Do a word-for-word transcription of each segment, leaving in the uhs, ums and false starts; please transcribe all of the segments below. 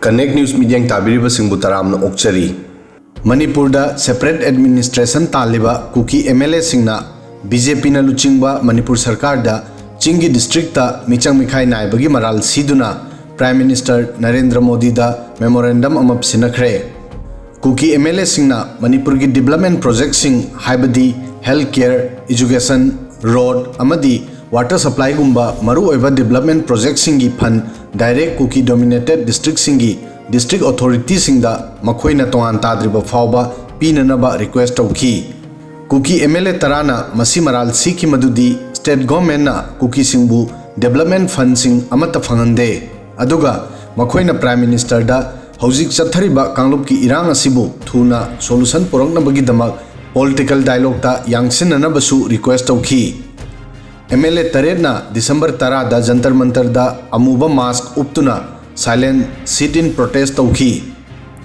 Connect News ꯃꯤꯠꯌꯦꯡ ꯇꯥꯕꯤꯔꯤꯕꯁꯤꯡꯕꯨ ꯇꯔꯥꯝꯅ ꯑꯣꯛꯆꯔꯤ꯫ ꯃꯅꯤꯄꯨꯔꯗ separate administration ꯇꯥꯜꯂꯤꯕ ꯀꯨꯀꯤ M L Aꯁꯤꯡꯅ B J Pꯅ ꯂꯨꯆꯤꯡꯕ ꯃꯅꯤꯄꯨꯔ ꯁꯔꯀꯥꯔꯗ ꯆꯤꯡꯒꯤ districtꯇ ꯃꯤꯆꯪ ꯃꯤꯈꯥꯏ ꯅꯥꯏꯕꯒꯤ ꯃꯔꯥꯜ ꯁꯤꯗꯨꯅ Prime Minister ꯅꯔꯦꯟꯗ꯭ꯔ ꯃꯣꯗꯤꯗ memorandum ꯑꯃ ꯄꯤꯁꯤꯟꯅꯈ꯭ꯔꯦ꯫ ꯀꯨꯀꯤ M L Aꯁꯤꯡꯅ ꯃꯅꯤꯄꯨꯔꯒꯤ development projectꯁꯤꯡ, ꯍꯥꯏꯕꯗꯤ health care, education, road ꯑꯃꯗꯤ water supplyꯒꯨꯝꯕ ꯃꯔꯨꯑꯣꯏꯕ development projectꯁꯤꯡꯒꯤ fund direct ꯀꯨꯀꯤ dominated districtꯁꯤꯡꯒꯤ district authorityꯁꯤꯡꯗ ꯃꯈꯣꯏꯅ ꯇꯣꯉꯥꯟ ꯇꯥꯗ꯭ꯔꯤꯕ ꯐꯥꯎꯕ ꯄꯤꯅꯅꯕ request ꯇꯧꯈꯤ꯫ ꯀꯨꯀꯤ M L A ꯇꯔꯥꯅ ꯃꯁꯤ ꯃꯔꯥꯜ ꯁꯤꯈꯤ ꯃꯗꯨꯗꯤ state governmentꯅ ꯀꯨꯀꯤꯁꯤꯡꯕꯨ development fundꯁꯤꯡ ꯑꯃꯠꯇ ꯐꯪꯍꯟꯗꯦ, ꯑꯗꯨꯒ ꯃꯈꯣꯏꯅ Prime Ministerꯗ ꯍꯧꯖꯤꯛ ꯆꯠꯊꯔꯤꯕ ꯀꯥꯡꯂꯨꯞꯀꯤ ꯏꯔꯥꯡ ꯑꯁꯤꯕꯨ ꯊꯨꯅ solution ꯄꯨꯔꯛꯅꯕꯒꯤꯗꯃꯛ political dialogueꯇ ꯌꯥꯡꯁꯤꯟꯅꯅꯕꯁꯨ request ꯇꯧꯈꯤ꯫ M L A ꯇꯔꯦꯠꯅ December ꯇꯔꯥꯗ ꯖꯟꯇꯔ ꯃꯟꯇꯔꯗ ꯑꯃꯨꯕ mask ꯎꯞꯇꯨꯅ silent sit-in protest ꯇꯧꯈꯤ꯫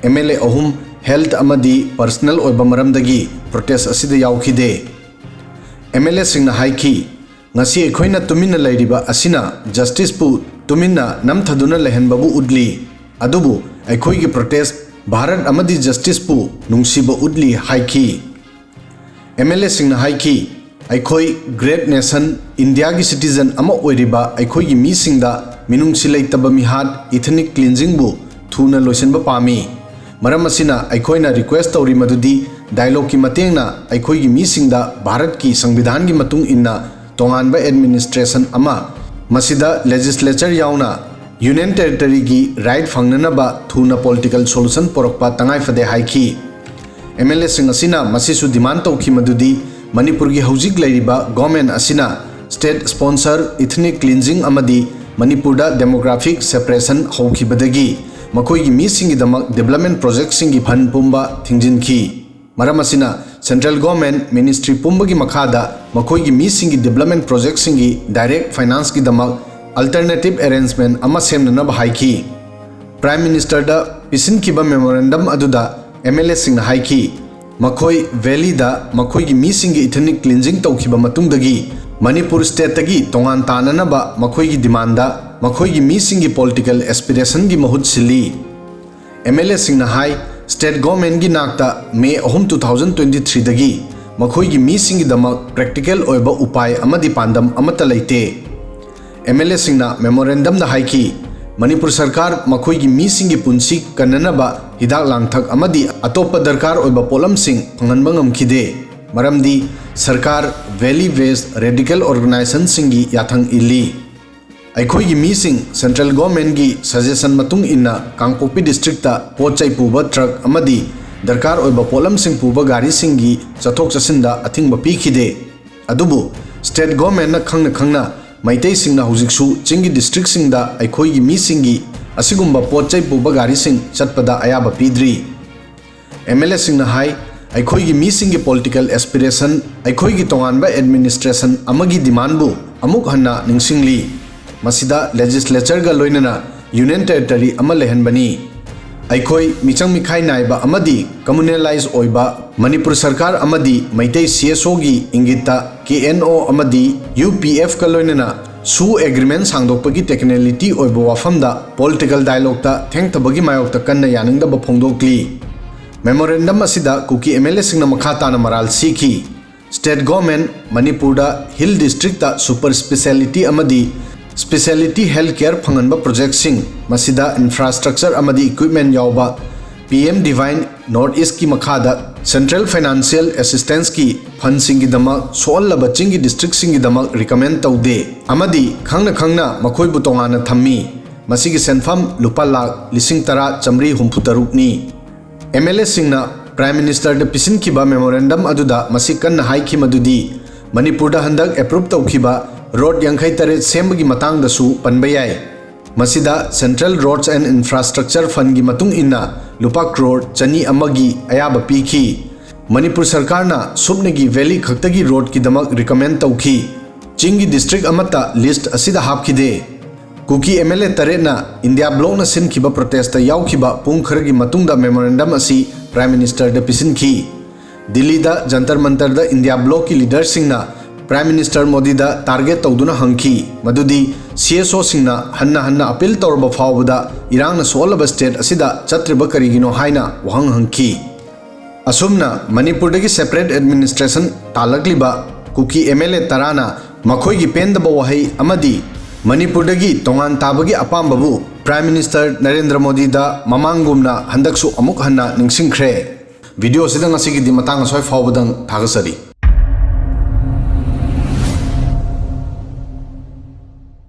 M L A ꯑꯍꯨꯝ health ꯑꯃꯗꯤ personal ꯑꯣꯏꯕ ꯃꯔꯝꯗꯒꯤ protest ꯑꯁꯤꯗ ꯌꯥꯎꯈꯤꯗꯦ꯫ M L Aꯁꯤꯡꯅ ꯍꯥꯏꯈꯤ, "ꯉꯁꯤ ꯑꯩꯈꯣꯏꯅ ꯇꯨꯃꯤꯟꯅ ꯂꯩꯔꯤꯕ ꯑꯁꯤꯅ justiceꯄꯨ ꯇꯨꯃꯤꯟꯅ ꯅꯝꯊꯗꯨꯅ ꯂꯩꯍꯟꯕꯕꯨ ꯎꯠꯂꯤ, ꯑꯗꯨꯕꯨ ꯑꯩꯈꯣꯏꯒꯤ protest ꯚꯥꯔꯠ ꯑꯃꯗꯤ justiceꯄꯨ ꯅꯨꯡꯁꯤꯕ ꯎꯠꯂꯤ" ꯍꯥꯏꯈꯤ꯫ M L Aꯁꯤꯡꯅ ꯍꯥꯏꯈꯤ, "ꯑꯩꯈꯣꯏ great nation Indiaꯒꯤ citizen ꯑꯃ ꯑꯣꯏꯔꯤꯕ ꯑꯩꯈꯣꯏꯒꯤ ꯃꯤꯁꯤꯡꯗ ꯃꯤꯅꯨꯡꯁꯤ ꯂꯩꯇꯕ ꯃꯤꯍꯥꯠ, ethnic cleansingꯕꯨ ꯊꯨꯅ ꯂꯣꯏꯁꯤꯟꯕ ꯄꯥꯝꯃꯤ꯫ ꯃꯔꯝ ꯑꯁꯤꯅ ꯑꯩꯈꯣꯏꯅ request ꯇꯧꯔꯤ ꯃꯗꯨꯗꯤ dialogueꯀꯤ ꯃꯇꯦꯡꯅ ꯑꯩꯈꯣꯏꯒꯤ ꯃꯤꯁꯤꯡꯗ ꯚꯥꯔꯠꯀꯤ ꯁꯪꯕꯤꯙꯥꯟꯒꯤ ꯃꯇꯨꯡ ꯏꯟꯅ ꯇꯣꯉꯥꯟꯕ administration ꯑꯃ, ꯃꯁꯤꯗ legislature ꯌꯥꯎꯅ Union Territoryꯒꯤ right ꯐꯪꯅꯅꯕ ꯊꯨꯅ political solution ꯄꯨꯔꯛꯄ ꯇꯉꯥꯏ ꯐꯗꯦ" ꯍꯥꯏꯈꯤ꯫ M L Aꯁꯤꯡ ꯑꯁꯤꯅ ꯃꯁꯤꯁꯨ demand ꯇꯧꯈꯤ ꯃꯗꯨꯗꯤ ꯃꯅꯤꯄꯨꯔꯒꯤ ꯍꯧꯖꯤꯛ ꯂꯩꯔꯤꯕ government ꯑꯁꯤꯅ state sponsor ethnic cleansing ꯑꯃꯗꯤ ꯃꯅꯤꯄꯨꯔꯗ demographic separation ꯍꯧꯈꯤꯕꯗꯒꯤ ꯃꯈꯣꯏꯒꯤ ꯃꯤꯁꯤꯡꯒꯤꯗꯃꯛ development projectꯁꯤꯡꯒꯤ fund ꯄꯨꯝꯕ ꯊꯤꯡꯖꯤꯟꯈꯤ꯫ ꯃꯔꯝ ꯑꯁꯤꯅ central government ministry ꯄꯨꯝꯕꯒꯤ ꯃꯈꯥꯗ ꯃꯈꯣꯏꯒꯤ ꯃꯤꯁꯤꯡꯒꯤ development projectꯁꯤꯡꯒꯤ direct financeꯒꯤꯗꯃꯛ alternative arrangement ꯑꯃ ꯁꯦꯝꯅꯅꯕ ꯍꯥꯏꯈꯤ꯫ Prime Ministerꯗ ꯄꯤꯁꯤꯟꯈꯤꯕ memorandum ꯑꯗꯨꯗ M L Aꯁꯤꯡꯅ ꯍꯥꯏꯈꯤ, ꯃꯈꯣꯏ valleyꯗ ꯃꯈꯣꯏꯒꯤ ꯃꯤꯁꯤꯡꯒꯤ ethnic cleansing ꯇꯧꯈꯤꯕ ꯃꯇꯨꯡꯗꯒꯤ ꯃꯅꯤꯄꯨꯔ stateꯇꯒꯤ ꯇꯣꯉꯥꯟ ꯇꯥꯅꯅꯕ ꯃꯈꯣꯏꯒꯤ demandꯗ ꯃꯈꯣꯏꯒꯤ ꯃꯤꯁꯤꯡꯒꯤ political aspirationꯒꯤ ꯃꯍꯨꯠ ꯁꯤꯜꯂꯤ꯫ ꯑꯦꯝ ꯑꯦꯜ ꯑꯦꯁꯤꯡꯅ ꯍꯥꯏ, ꯁ꯭ꯇꯦꯠ ꯒꯣꯔꯃꯦꯟꯒꯤ ꯅꯥꯛꯇ ꯃꯦ ꯑꯍꯨꯝ, ꯇꯨ ꯊꯥꯎꯖꯟ ꯇ꯭ꯋꯦꯟꯇꯤ ꯊ꯭ꯔꯤꯗꯒꯤ ꯃꯈꯣꯏꯒꯤ ꯃꯤꯁꯤꯡꯒꯤꯗꯃꯛ ꯄ꯭ꯔꯦꯛꯇꯤꯀꯦꯜ ꯑꯣꯏꯕ ꯎꯄꯥꯏ ꯑꯃꯗꯤ ꯄꯥꯟꯗꯝ ꯑꯃꯠꯇ ꯂꯩꯇꯦ꯫ ꯑꯦꯝ ꯑꯦꯜ ꯑꯦꯁꯤꯡꯅ ꯃꯦꯃꯣꯔꯦꯟꯗꯝꯗ ꯍꯥꯏꯈꯤ, ꯃꯅꯤꯄꯨꯔ ꯁꯔꯀꯥꯔ ꯃꯈꯣꯏꯒꯤ ꯃꯤꯁꯤꯡꯒꯤ ꯄꯨꯟꯁꯤ ꯀꯟꯅꯅꯕ ꯍꯤꯗꯥꯛ ꯂꯥꯡꯊꯛ ꯑꯃꯗꯤ ꯑꯇꯣꯞꯄ ꯗꯔꯀꯥꯔ ꯑꯣꯏꯕ ꯄꯣꯠꯂꯝꯁꯤꯡ ꯐꯪꯍꯟꯕ ꯉꯝꯈꯤꯗꯦ꯫ ꯃꯔꯝꯗꯤ ꯁꯔꯀꯥꯔ ꯚꯦꯂꯤ ꯕꯦꯁ ꯔꯦꯗꯤꯀꯦꯜ ꯑꯣꯔꯒꯅꯥꯏꯖꯦꯁꯟꯁꯤꯡꯒꯤ ꯌꯥꯊꯪ ꯏꯜꯂꯤ꯫ ꯑꯩꯈꯣꯏꯒꯤ ꯃꯤꯁꯤꯡ ꯁꯦꯟꯇ꯭ꯔꯦꯜ ꯒꯣꯔꯃꯦꯟꯒꯤ ꯁꯖꯦꯁꯟ ꯃꯇꯨꯡ ꯏꯟꯅ ꯀꯥꯡꯄꯣꯛꯄꯤ ꯗꯤꯁꯇ꯭ꯔꯤꯛꯇ ꯄꯣꯠ ꯆꯩ ꯄꯨꯕ ꯇ꯭ꯔꯛ ꯑꯃꯗꯤ ꯗꯔꯀꯥꯔ ꯑꯣꯏꯕ ꯄꯣꯠꯂꯝꯁꯤꯡ ꯄꯨꯕ ꯒꯥꯔꯤꯁꯤꯡꯒꯤ ꯆꯠꯊꯣꯛ ꯆꯠꯁꯤꯟꯗ ꯑꯊꯤꯡꯕ ꯄꯤꯈꯤꯗꯦ꯫ ꯑꯗꯨꯕꯨ ꯁ꯭ꯇꯦꯠ ꯒꯣꯔꯃꯦꯟꯅ ꯈꯪꯅ ꯈꯪꯅ ꯃꯩꯇꯩꯁꯤꯡꯅ ꯍꯧꯖꯤꯛꯁꯨ ꯆꯤꯡꯒꯤ ꯗꯤꯁꯇ꯭ꯔꯤꯛꯁꯤꯡꯗ ꯑꯩꯈꯣꯏꯒꯤ ꯃꯤꯁꯤꯡꯒꯤ ꯑꯁꯤꯒꯨꯝꯕ ꯄꯣꯠ ꯆꯩ ꯄꯨꯕ ꯒꯥꯔꯤꯁꯤꯡ ꯆꯠꯄꯗ ꯑꯌꯥꯕ ꯄꯤꯗ꯭ꯔꯤ꯫ ꯑꯦꯝ ꯑꯦꯜ ꯑꯦꯁꯤꯡꯅ ꯍꯥꯏ, ꯑꯩꯈꯣꯏꯒꯤ ꯃꯤꯁꯤꯡꯒꯤ ꯄꯣꯂꯤꯇꯤꯀꯦꯜ ꯑꯦꯁꯄꯤꯔꯦꯁꯟ, ꯑꯩꯈꯣꯏꯒꯤ ꯇꯣꯉꯥꯟꯕ ꯑꯦꯗꯃꯤꯅꯤꯁꯇ꯭ꯔꯦꯁꯟ ꯑꯃꯒꯤ ꯗꯤꯃꯥꯟꯕꯨ ꯑꯃꯨꯛ ꯍꯟꯅ ꯅꯤꯡꯁꯤꯡꯂꯤ꯫ ꯃꯁꯤꯗ ꯂꯦꯖꯤꯁꯂꯦꯆꯔꯒ ꯂꯣꯏꯅꯅ ꯌꯨꯅꯤꯌꯟ ꯇꯦꯔꯤꯇꯣꯔꯤ ꯑꯃ ꯂꯩꯍꯟꯕꯅꯤ꯫ ꯑꯩꯈꯣꯏ ꯃꯤꯆꯪ ꯃꯤꯈꯥꯏ ꯅꯥꯏꯕ ꯑꯃꯗꯤ ꯀꯝꯃꯨꯅꯦꯂꯥꯏꯖ ꯑꯣꯏꯕ ꯃꯅꯤꯄꯨꯔ ꯁꯔꯀꯥꯔ ꯑꯃꯗꯤ ꯃꯩꯇꯩ ꯁꯤ ꯑꯦꯁ ꯑꯣꯒꯤ ꯏꯪꯒꯤꯠꯇ ꯀꯦ ꯑꯦꯟ ꯑꯣ ꯑꯃꯗꯤ ꯌꯨ ꯄꯤ ꯑꯦꯐꯀ ꯂꯣꯏꯅꯅ ꯁꯨ ꯑꯦꯒ꯭ꯔꯤꯃꯦꯟ ꯁꯥꯡꯗꯣꯛꯄꯒꯤ ꯇꯦꯛꯅꯤꯀꯦꯂꯤꯇꯤ ꯑꯣꯏꯕ ꯋꯥꯐꯝꯗ ꯄꯣꯂꯤꯇꯤꯀꯦꯜ ꯗꯥꯏꯂꯣꯒꯇ ꯊꯦꯡꯊꯕꯒꯤ ꯃꯥꯌꯣꯛꯇ ꯀꯟꯅ ꯌꯥꯅꯤꯡꯗꯕ ꯐꯣꯡꯗꯣꯛꯂꯤ꯫ ꯃꯦꯃꯣꯔꯦꯟꯗꯝ ꯑꯁꯤꯗ ꯀꯨꯀꯤ ꯑꯦꯝ ꯑꯦꯜ ꯑꯦꯁꯤꯡꯅ ꯃꯈꯥ ꯇꯥꯅ ꯃꯔꯥꯜ ꯁꯤꯈꯤ꯫ ꯁ꯭ꯇꯦꯠ ꯒꯣꯔꯃꯦꯟ ꯃꯅꯤꯄꯨꯔꯗ ꯍꯤꯜ ꯗꯤꯁꯇ꯭ꯔꯤꯛꯇ ꯁꯨꯄꯔ ꯁ꯭ꯄꯦꯁꯤꯌꯦꯂꯤꯇꯤ ꯑꯃꯗꯤ ꯁ꯭ꯄꯦꯁꯤꯌꯦꯂꯤꯇꯤ ꯍꯦꯜꯊ ꯀꯦꯌꯔ ꯐꯪꯍꯟꯕ ꯄ꯭ꯔꯣꯖꯦꯛꯁꯤꯡ, ꯃꯁꯤꯗ ꯏꯟꯐ꯭ꯔꯥꯁ꯭ꯇ꯭ꯔꯛꯆꯔ ꯑꯃꯗꯤ ꯏꯀ꯭ꯋꯤꯞꯃꯦꯟ ꯌꯥꯎꯕ ꯄꯤ ꯑꯦꯝ ꯗꯤꯚꯥꯏꯟ ꯅꯣꯔꯠ ꯏꯁꯀꯤ ꯃꯈꯥꯗ ꯁꯦꯟꯇ꯭ꯔꯦꯜ ꯐꯥꯏꯅꯥꯟꯁꯤꯌꯦꯜ ꯑꯦꯁꯤꯁꯇꯦꯟꯁꯀꯤ ꯐꯟꯁꯤꯡꯒꯤꯗꯃꯛ ꯁꯣꯛꯍꯜꯂꯕ ꯆꯤꯡꯒꯤ ꯗꯤꯁꯇ꯭ꯔꯤꯛꯁꯤꯡꯒꯤꯗꯃꯛ ꯔꯤꯀꯃꯦꯟ ꯇꯧꯗꯦ ꯑꯃꯗꯤ ꯈꯪꯅ ꯈꯪꯅ ꯃꯈꯣꯏꯕꯨ ꯇꯣꯉꯥꯟꯅ ꯊꯝꯃꯤ꯫ ꯃꯁꯤꯒꯤ ꯁꯦꯟꯐꯝ ꯂꯨꯄꯥ ꯂꯥꯈ ꯂꯤꯁꯤꯡ ꯇꯔꯥ ꯆꯥꯃꯔꯤ ꯍꯨꯝꯐꯨ ꯇꯔꯨꯛꯅꯤ꯫ ꯑꯦꯝ ꯑꯦꯜ ꯑꯦꯁꯤꯡꯅ ꯄ꯭ꯔꯥꯏꯝ ꯃꯤꯅꯤꯁꯇꯔꯗ ꯄꯤꯁꯤꯟꯈꯤꯕ ꯃꯦꯃꯣꯔꯦꯟꯗꯝ ꯑꯗꯨꯗ ꯃꯁꯤ ꯀꯟꯅ ꯍꯥꯏꯈꯤ ꯃꯗꯨꯗꯤ ꯃꯅꯤꯄꯨꯔꯗ ꯍꯟꯗꯛ ꯑꯦꯄ꯭ꯔꯨꯞ ꯇꯧꯈꯤꯕ ꯔꯣꯗ ꯌꯥꯡꯈꯩ ꯇꯔꯦꯠ ꯁꯦꯝꯕꯒꯤ ꯃꯇꯥꯡꯗꯁꯨ ꯄꯟꯕ ꯌꯥꯏ꯫ ꯃꯁꯤꯗ ꯁꯦꯟꯇ꯭ꯔꯦꯜ ꯔꯣꯗꯁ ꯑꯦꯟ ꯏꯟꯐ꯭ꯔꯥꯁ꯭ꯇ꯭ꯔꯛꯆꯔ ꯐꯟꯒꯤ ꯃꯇꯨꯡ ꯏꯟꯅ ꯂꯨꯄꯥ ꯀ꯭ꯔꯣꯔ ꯆꯅꯤ ꯑꯃꯒꯤ ꯑꯌꯥꯕ ꯄꯤꯈꯤ꯫ ꯃꯅꯤꯄꯨꯔ ꯁꯔꯀꯥꯔꯅ ꯁꯨꯞꯅꯒꯤ ꯚꯦꯂꯤ ꯈꯛꯇꯒꯤ ꯔꯣꯗꯀꯤꯗꯃꯛ ꯔꯤꯀꯃꯦꯟ ꯇꯧꯈꯤ꯫ ꯆꯤꯡꯒꯤ ꯗꯤꯁꯇ꯭ꯔꯤꯛ ꯑꯃꯠꯇ ꯂꯤꯁ꯭ꯠ ꯑꯁꯤꯗ ꯍꯥꯞꯈꯤꯗꯦ꯫ ꯀꯨꯀꯤ ꯑꯦꯝ ꯑꯦꯜ ꯑꯦ ꯇꯔꯦꯠꯅ ꯏꯟꯗꯤꯌꯥ ꯕ꯭ꯂꯣꯛꯅ ꯁꯤꯟꯈꯤꯕ ꯄ꯭ꯔꯣꯇꯦꯁꯇ ꯌꯥꯎꯈꯤꯕ ꯄꯨꯡ ꯈꯔꯒꯤ ꯃꯇꯨꯡꯗ ꯃꯦꯃꯣꯔꯦꯟꯗꯝ ꯑꯁꯤ ꯄ꯭ꯔꯥꯏꯝ ꯃꯤꯅꯤꯁꯇꯔꯗ ꯄꯤꯁꯤꯟꯈꯤ꯫ ꯗꯤꯜꯂꯤꯗ ꯖꯟꯇꯔ ꯃꯟꯇꯔꯗ ꯏꯟꯗꯤꯌꯥ ꯕ꯭ꯂꯣꯛꯀꯤ ꯂꯤꯗꯔꯁꯤꯡꯅ Prime Minister ꯃꯣꯗꯤꯗ target ꯇꯧꯗꯨꯅ ꯍꯪꯈꯤ ꯃꯗꯨꯗꯤ C S O ꯁꯤꯡꯅ ꯍꯟꯅ ꯍꯟꯅ appeal ꯇꯧꯔꯕ ꯐꯥꯎꯕꯗ ꯏꯔꯥꯡꯅ ꯁꯣꯛꯍꯜꯂꯕ state ꯑꯁꯤꯗ ꯆꯠꯇ꯭ꯔꯤꯕ ꯀꯔꯤꯒꯤꯅꯣ ꯍꯥꯏꯅ ꯋꯥꯍꯪ ꯍꯪꯈꯤ꯫ ꯑꯁꯨꯝꯅ ꯃꯅꯤꯄꯨꯔꯗꯒꯤ separate administration ꯇꯥꯜꯂꯛꯂꯤꯕ Kuki M L A ꯇꯔꯥꯅ ꯃꯈꯣꯏꯒꯤ ꯄꯦꯟꯗꯕ ꯋꯥꯍꯩ ꯑꯃꯗꯤ ꯃꯅꯤꯄꯨꯔꯗꯒꯤ ꯇꯣꯉꯥꯟ ꯇꯥꯕꯒꯤ ꯑꯄꯥꯝꯕꯕꯨ Prime Minister ꯅꯔꯦꯟꯗ꯭ꯔ ꯃꯣꯗꯤꯗ ꯃꯃꯥꯡꯒꯨꯝꯅ ꯍꯟꯗꯛꯁꯨ ꯑꯃꯨꯛ ꯍꯟꯅ ꯅꯤꯡꯁꯤꯡꯈ꯭ꯔꯦ꯫ Video ꯑꯁꯤꯗ ꯉꯁꯤꯒꯤꯗꯤ ꯃꯇꯥꯡ ꯑꯁ꯭ꯋꯥꯏ ꯐꯥꯎꯕꯗꯪ ꯊꯥꯒꯠꯆꯔꯤ꯫